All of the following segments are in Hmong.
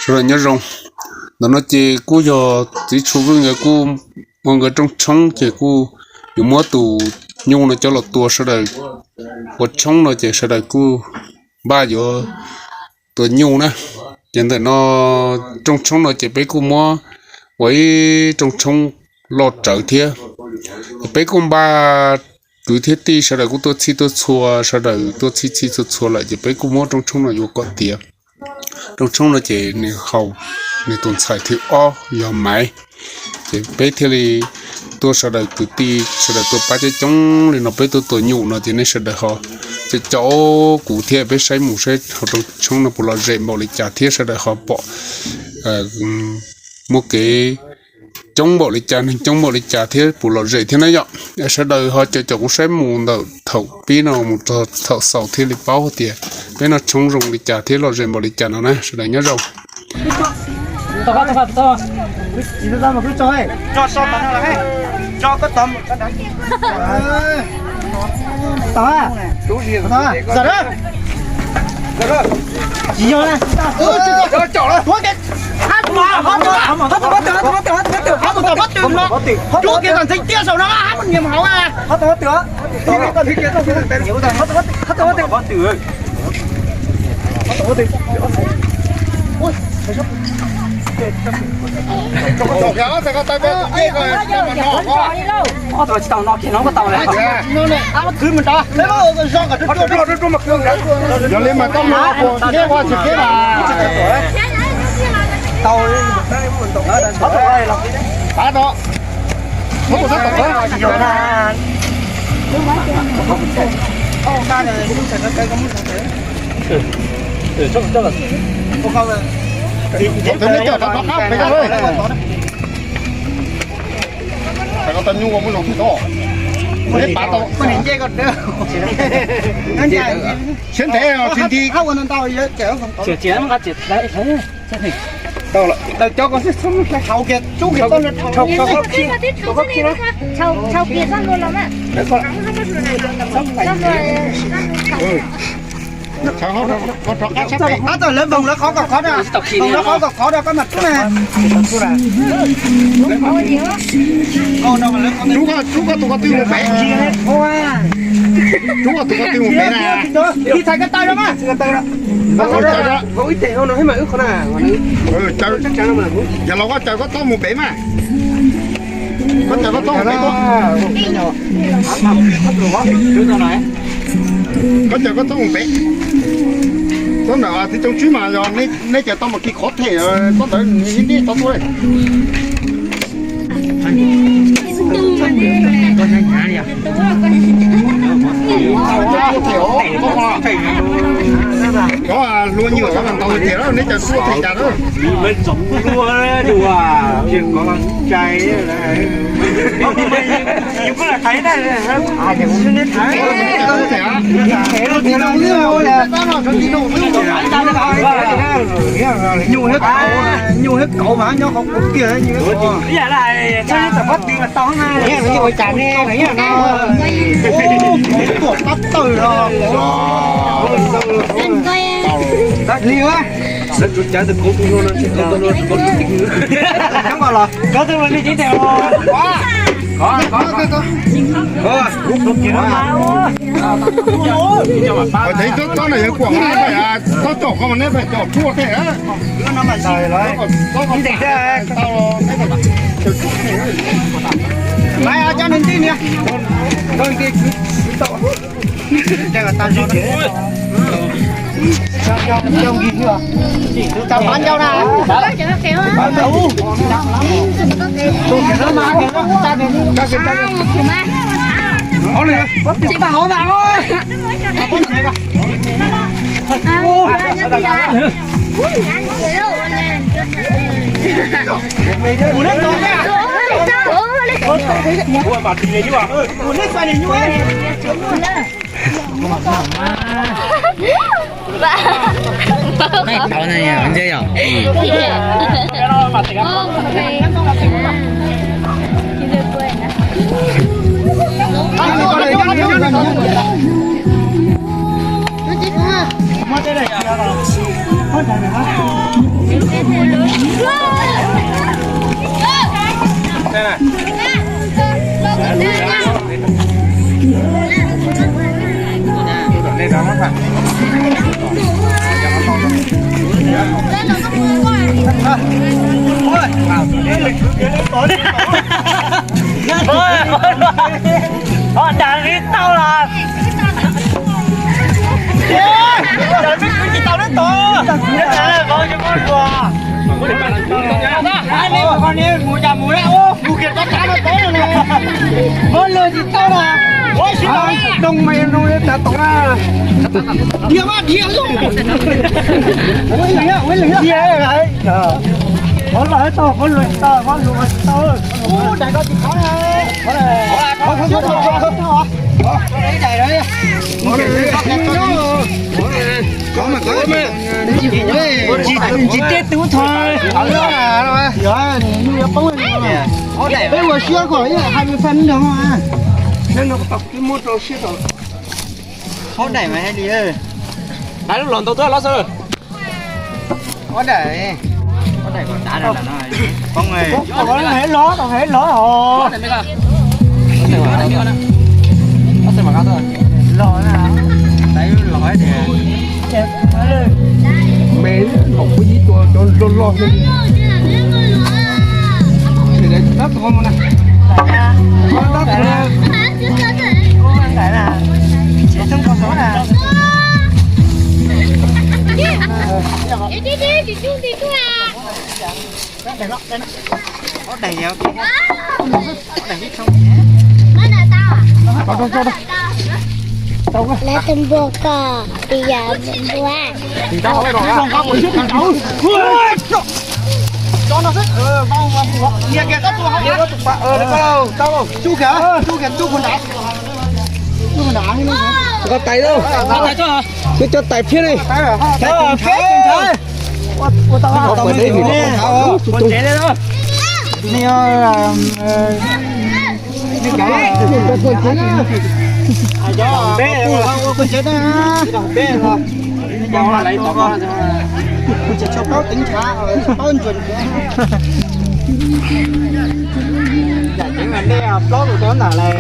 Sawv daws nyob zoo. Ntawm no ces kuj yog txiv Tshuas Vwj nkawd kuj ua nkawd rooj tshoob ces kuj yuav muab tus nyuj no coj los tua sawv daws ua tshoob no ces sawv daws kuj npaj yuav tua nyuj na. Ces ntawm no rooj tshoob no ces peb kuj muab ua ib rooj tshoob loj rawv thiab. Ces peb kuj npaj kwv thiab tij sawv daws kuj tuaj txhij tuaj txhua, sawv daws tuaj txhij txhij txhua txhua lawm ces peb kuj muab rooj tshoob no yuav kom tiav. Rooj tshoob no ces nws haus nws tus ntxhais thib ob yog Maiv. Ces peb thiaj li tuaj sawv daws kwv tij sawv daws tuaj pab coob coob li no peb tuaj tua nyuj no ces nej sawv daws ho caum caum kuv thiab peb saib mus saib hauv rooj tshoob no puas lom zem npaum li cas thiab sawv daws ho pom muaj kev coob npaum li cas neeg coob npaum li cas thiab puas lom zem thiab na yom. Sawv daws ho caum caum kuv saib mus ntawm thaum pib no mus txog thaum xaus thiaj li paub tias peb noj tshoob zoo li cas thiab lom zem npaum li cas no na. Sawv daws nyob zoo. Yog li mas koj mus ua tsis kev mas tau. Tau nyuj ua muaj zoo thiab tau. Siab ntev tsis nti. Qab tawm lawv voos lawv qhov kom khov na, voos lawv qhov kom khov na koj mam rub na. Rub koj, rub koj tus ko tw mus pem. Rub koj tus ko tw mus pem na. Ib txhais ko taw no mas. Yog los koj caws koj txhob mus pem mas. Koj caws koj txhob mus pem tuaj. Koj caws koj txhob mus pem. Txhob ntawm txiv Tsoo Tswb mas yog neb caws tau mas kis qhov them, txhob ntawd neb tau tuaj li. Cov hlua nyiam cov ntau tiag, neb caws tuaj them cas na. Nyuj thiab kauv mas nyob qhov kuv tiag. Tuam pab tawm los li. Lawv tsuas cav tus kauv tus no no tsis tau tus no tus kauv tus tij. Coob koj los koj tus no me tib tes. Tes tsob tsob na yawg kuam, tsob tsob qhov mas neb pem cov tshuaj tej. Cov nws ntij niag, cov nws ntij kwv tau. Cov nqi, cov pav ncau na. Tau ne, nce yom. Ho dag li tau los. Dag li tsis tau li tau. Mus cas mus na, mus kiag rov qab no tau na. Muab lug tsis tau na. Ua si tau. Doo me no tas tau na. Dhia mas dhia lug. Ua li dhia, ua li dhia. Qhov los tau, qhov lug tau, qhov lug tau. Ub, daim ko tsis khov na. Qhov, qhov, qhov, qhov, qhov, qhov. Tsis, tsis tej tub tho. Peb ua siab kom ib hai mươi phân nrog no. Qhov daim mas hais li. Daim lub los ntau tuaj los xwb. Qhov daim, qhov daim kom dav no, poob. Tau hev los, tau hev los os. Los na, daim los tias me los pub ib tua cov loj loj xwb. Tab tom na. Lawv tus npua ko, tis yam npua. Koj tais lauj. Koj cov tais phiab li. Kuv tsis tshua paub teev ntshav, tsis paub ntsuas ntshav. Yam ceev mas dej plaub tus rau ntawm lawm.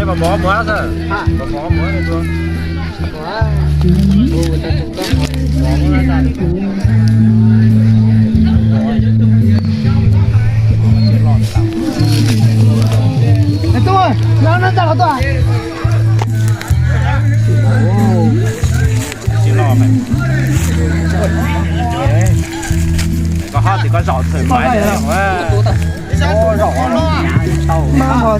Ua mas, peb mov mov xwb. Tub, no no tag los tuaj. Koj hab tias koj zaum txhawm mas. Mas qhov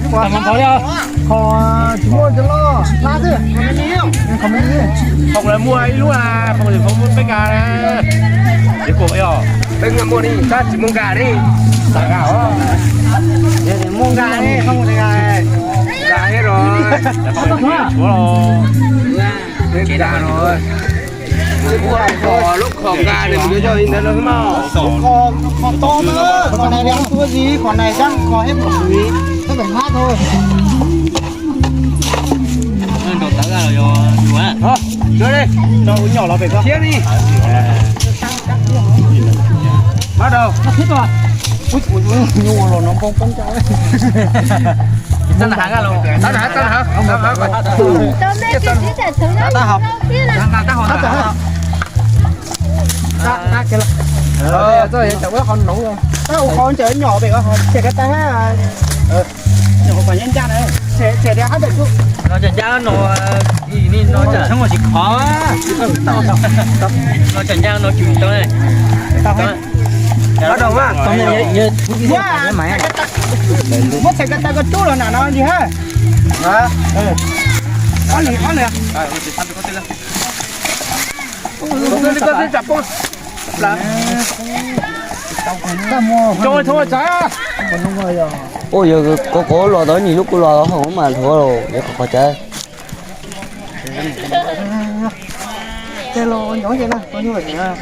tsis muaj cov loj hlab xwb. Foom lawv muaj ib lub na, foom foom muaj peb nkas na. Peb nkas muaj li, tab tsis muaj nkas li. Xav nkas os. Muaj nkas li, foom nkas. Nkas thiab los. Tshuav los. Peb nkas los. Lub qhov nkas nws mus yuav yog li ntawd los xwb mas. Qhov to na, qhov nais ua tsi, qhov nais sab qhov hib pom li, sab pem hab tau. Thiab li, no ua nyom los pem ko thiab li. Bắt đầu. Ui, ui, ui, nyuj los no poob poob cov. Txaj nab hav, txaj nab hav, txaj nab hav. Txaj hav, txaj hav. Txaj ua qhov nyom pem ko, tshem ko taw hab. Nyom qhov nyab ncaj na, tshem tias hab tawm tsuj. No tshem ncaj no, no tshem tshoob tsis khov. No tshem ncaj no tsum tau. Muab tshem ko taw ko tsub los nam no ntsis hab. Ob li, ob li. Ua yog ko ko los tau nyuam lub kuj los hauv mas thuav los yog qhov qhov cawv. Ces los nyob ces na, tau nyuj lawm.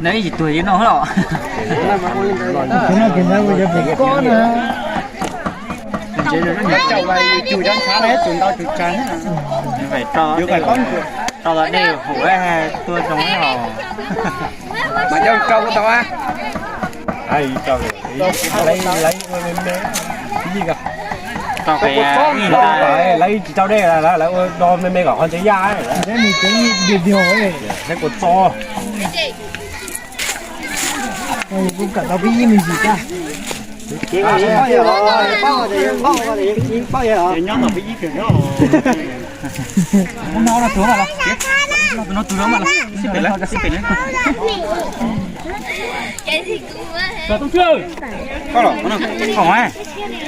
Neb ib tsis tuag yeej noj los. Tso los dej hum tuaj zoo hos. Mas coj rau kuv tau a. Lawv tsis tau dej, lawv ua do me me kom qhov ntsev yaj. Neb kuv tso. Kuv kam tau pib ib me ntsis tag. Nyob tom pib ib kawg. Muab no tuav mas los, no tuav mas los, sib pem, sib pem.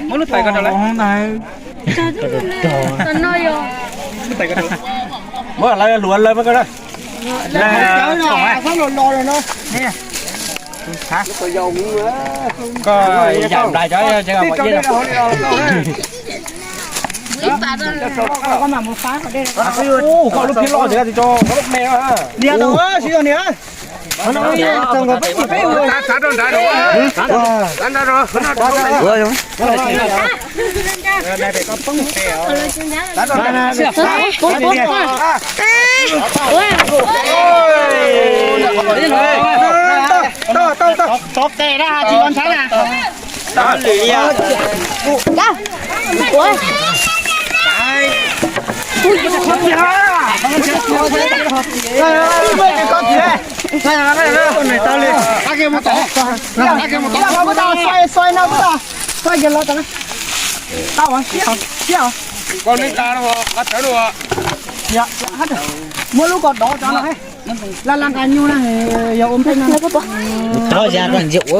Muab lub tais ko rau lawv. Lub tais ko rau. Muab lawv luav lawv mas ko na. Koj yam nplais cov tsev kom iab. Koj lub phiab loj ces tso koj lub me. Niam tau sib zog niam. Tov tes na tsis los ntshai na. Muab lub ko dov tso no. Laj laj nqa nyuj na, yog ua npej no. Tov ya koj ntsia ua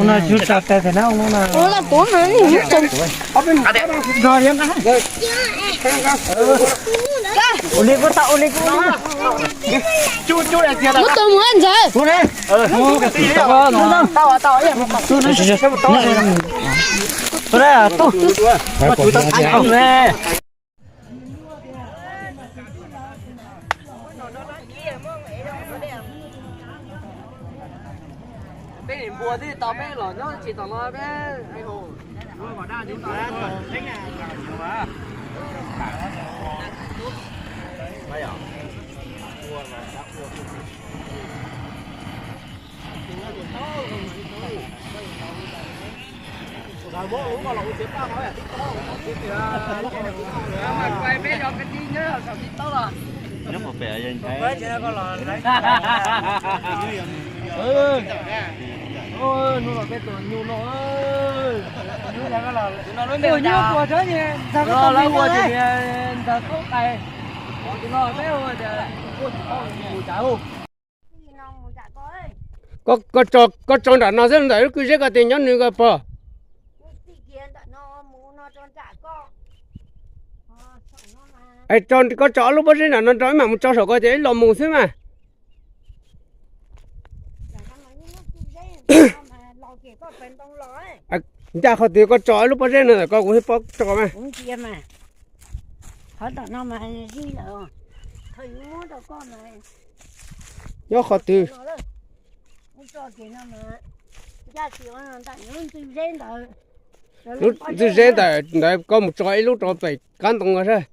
no tso tes na. Ua tuav no. Ua li kuv tau ua li kuv. Muab tua mus ntxawm. Peb npua thiaj tau peb los nyob tsis tom no peb. Hnub no peb tus nyuj no, tus no lub npe ua cas? Ntxawg Kaub Qais. Tus no peb ua tias ua tsis tau mus tsam. Koj tso nram no xwb, ntawm lub kwj zeb ko tias nyob nws ko pog. Es koj tso ob lub pob zeb nram no rau ib mam mus tso saum ko ces ib los mus xwb mas. Ncaj qhov twg koj tso ib lub pob zeb no ntawm ko kuv thiaj paub tso mas. Nyob qhov twg? Lub ntxwj zeb ntawm ntawd koj mus tso ib lub rau pem qab ntoo ko saib.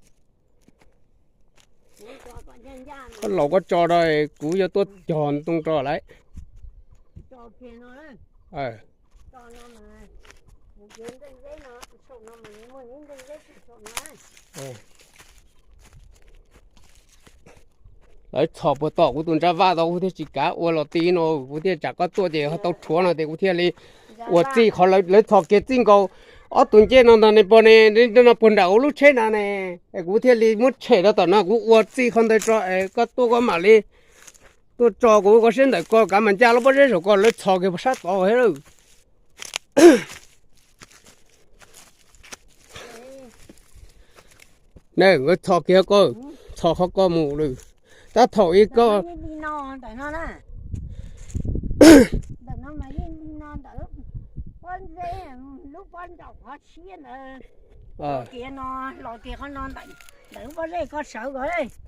Koj laus koj tso rau kuv yuav tuaj cog ntoo rau lawm. Lawv txhos puag tom kuv tus ntsaj vaj tau kuv thiaj tsis kav ua los ti no kuv thiaj tsam koj tuaj ces ho tau rhuav no ces kuv thiaj li ua txij qhov lawv txhos kiag txij nkaus ob tug ncej no ntag ne pog ne, no puag nram kuv lub tsheb na ne. Es kuv thiaj li muab tshem rau tom no kuv ua txij qhov ntawd tso es koj tuaj koj mam li tuaj tso kuv koj siab ntawm ko kav mas ncaj lub pob zeb saum ko lawv txhos kiag puag sab tod thiab lawm. Ne nkawd txhos kiag ko, txhos qhov ko mus lawm. Tab thaum ib ko Los kiag no, los kiag qhov no ntawm, ntawm lub pob zeb koj sawv ko.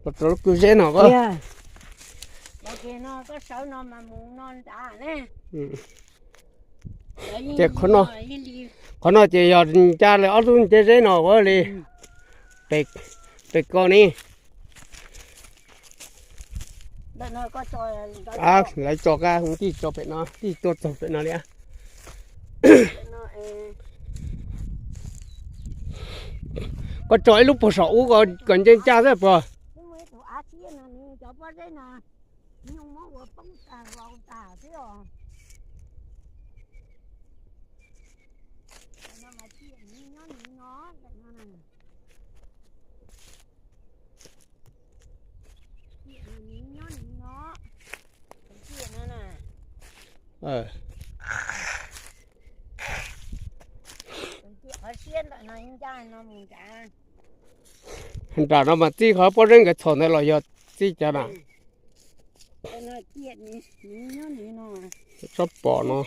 Los rau lub kwj zeb no ko. Los kiag no koj sawv no mas mus no nrad ne. Ces qhov no, qhov no ces yog ncaj li ob lub ncej zeb no ua li. Pem, pem ko ni. Lawv tso qab tij tso pem no, tij tuaj txog pem no li. Koj tso ib lub puag saum ub kom nce ncaj xwb puas? Nram no mas txij qhov pob zeb nkawd txhom ntawd los yog txij cov na? Tsob pom no.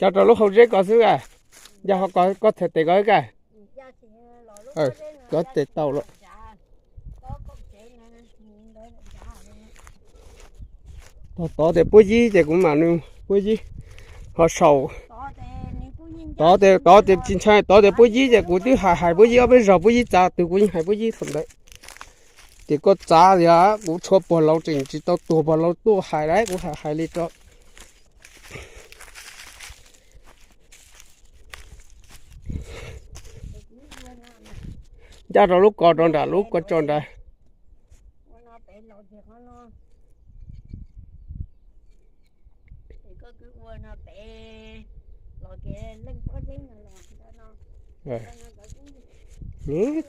Cov rau lub hauv zeb ko xwb a. Yog ho koj txhais tes ko ka. Kov tes tau lawm. Tod tias puab yib ces kuv mam nws puab yib. Ho saum tod tias, tod tias tsis ntshai, tod tias puab yib ces kuv twb hais hais puab yib ob peb zaug, puab yib txav twg kuv yeej hais puab yib thaum ntawd. Ces koj txav tias kuv tshuav puag laus tseem tsis tau tuag puag laus tuaj hais lawm, kuv hais hais li rau. Ncaj rau lub ko rau nram lub ko tso nrad.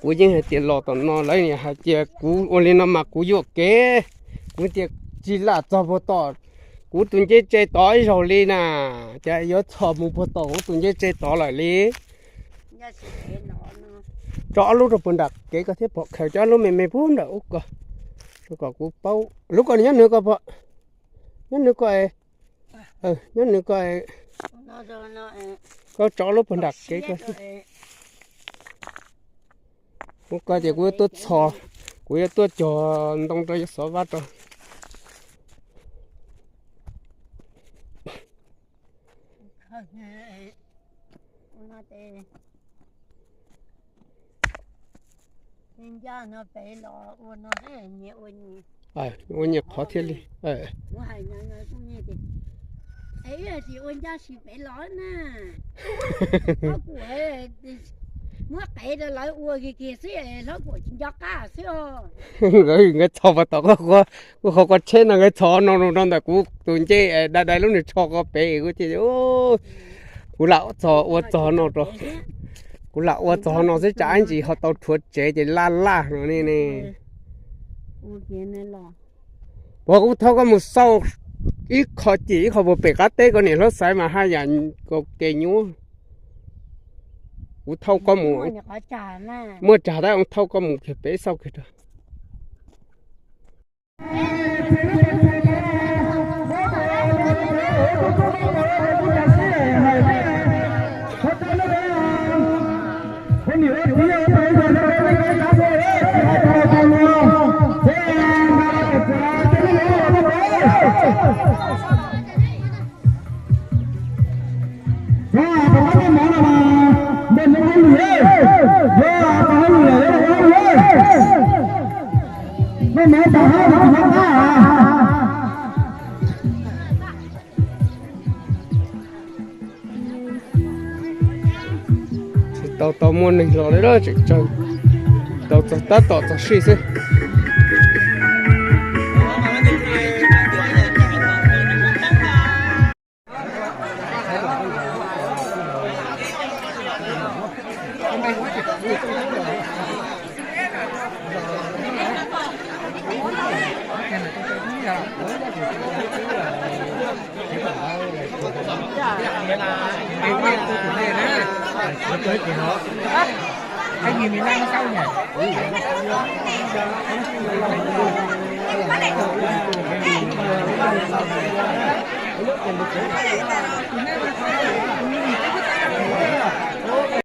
Kuv yeej hais tias los tom no lawv hais tias kuv ua li no mas kuv yuam kev, kuv tias tsis lam txog puag tom kuv tus ncej tse tod ib zaug li na, cas yuav txhos mus puag tom kuv tus ncej tse tod lawm li. Tso ob lub rau puag nram kev ko thiab pom khaws cov lub me me puag nram ub ko, rau kom kuv paub. Lub ko nyob nws ko pom, nyob nws ko, nyob nws ko. Koj tso ob lub puag nram kev ko xwb. Kuv ko ces kuv yuav tuaj txhos, kuv yuav tuaj cog ntoo rau yuav xov vab rau. Ua nyias qhov thiaj li. Muab qev rau lawv ua kiag kiag xwb, hlob kuam tsis nco qab xwb os. Nkawd txhos puag tom, kuv qhov koj tsheb no nkawd txhos no rau ntawm kuv tus ncej dai dai lub nws tsho ko pem kuv ces kuv lam txhos ua txog no rau, kuv lam ua txog no xwb tsam ib ntsis ho tau rhuav tsev ces laj laj no ne ne. Puas kuv thauj koj mus xauj ib qho cim ib qho puag pem qab teb ko niam hlob xaiv mas haj yam kaus ke nyuaj. Kuv thauj koj mus, muaj tsag tab kuv thauj koj mus kiag pem xauj kiag rau. Tsis tau tau muaj neeg los li, tseem tsawg, tau txog tab tom txog sij xwb.